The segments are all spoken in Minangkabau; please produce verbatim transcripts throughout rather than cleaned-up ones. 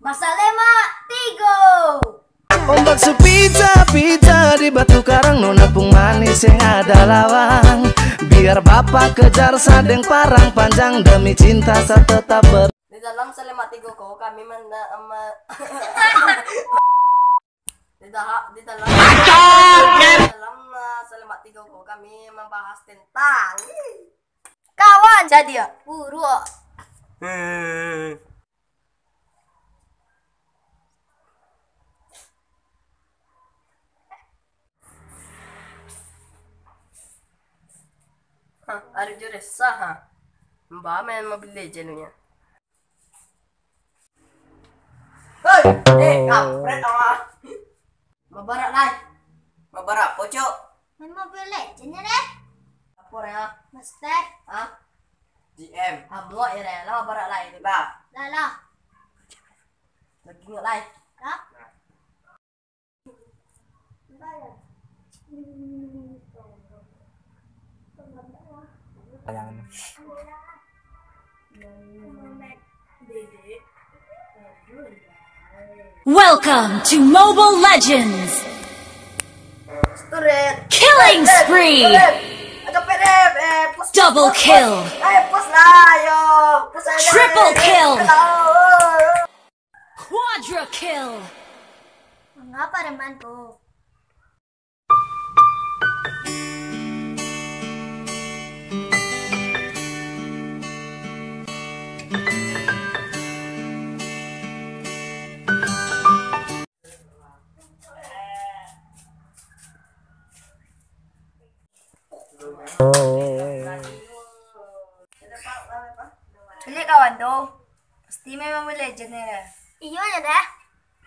Masak lemak tigo. Ombak su pita-pita di batu karang, nona pung manis yang ada lawang. Biar bapak kejar sadeng parang panjang, demi cinta sa tetap ber- Di dalam Salemak Tigo ko, kami menda-, ma-, di daha-, di dalam, di dalam, uh, Salemak Tigo ko, kami membahas tentang kawan jadi buruk. Hah, ari jo resah, ha. Mbah main Mobile Legend nyo. Hei, eh, kampret awak. Mabarak lai. Mabarak apo, Cok? Main Mobile Legend yo, deh. Apo, Rea? Master. Hah? D M. Amuak yo, Rea. Lah mabarak lai. Lah. Lah, lah. Lagi ingat lai. Lah. Welcome to Mobile Legends. Killing spree. Double kill. Triple kill. Quadra kill. Mangapa, Reman, tu? Caliak kawan tu, pasti main Mobile Legend ni lah. Iyo nyo dah.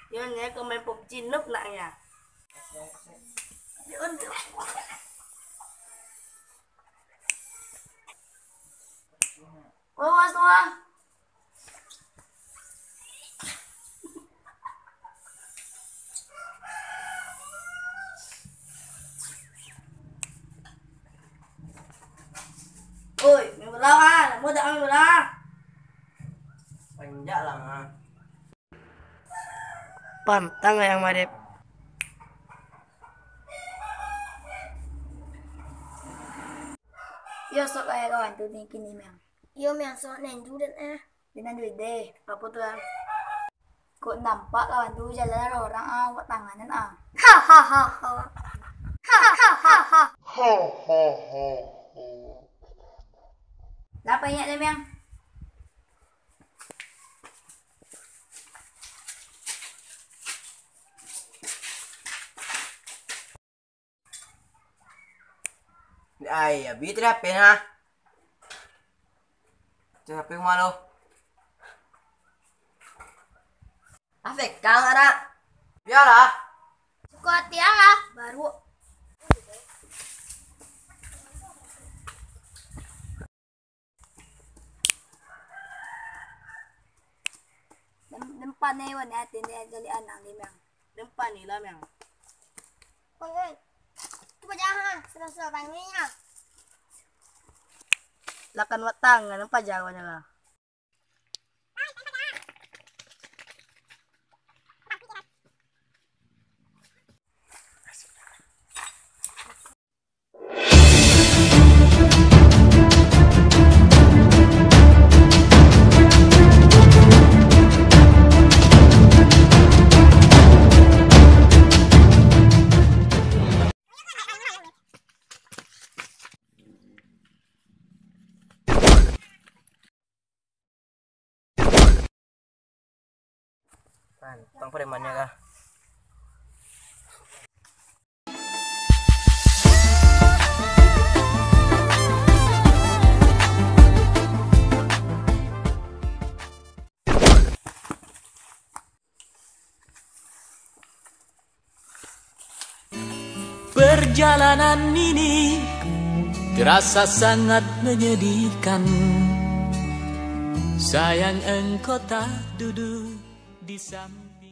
Iyo nyo, kau main PUBG noob nak ya. Awas tu ah. Oi, main bola ah. Lamo dak main bola? Panjak lah, ah. Pantang yang madep. Yo, sok kayak kawan tu ni kini, Miang. Yo, Miang, sok nenju den, eh. Di nan duit deh. Apo tu, ah? Kok nampak kawan tu jalan ado urang, ah, buek tangan, ah. Hahaha. Hahaha. Lah, banyak deh, Miang. Ai, abih tu lah H P nah. Tu H P rumah lo. Afek kang arak. Bialah. Suka hati lah, baru. Dem-, dempan ni wan, ati ni jadi anang ni, Mang. Dempan ni lah, Mang. Oi, oi. Tu paja ha, sudah-sudah tangih ha. Lakan watang, kan paja wan lah. Pantang premannya kah? Perjalanan ini terasa sangat menyedihkan. Sayang engkau tak duduk di samping.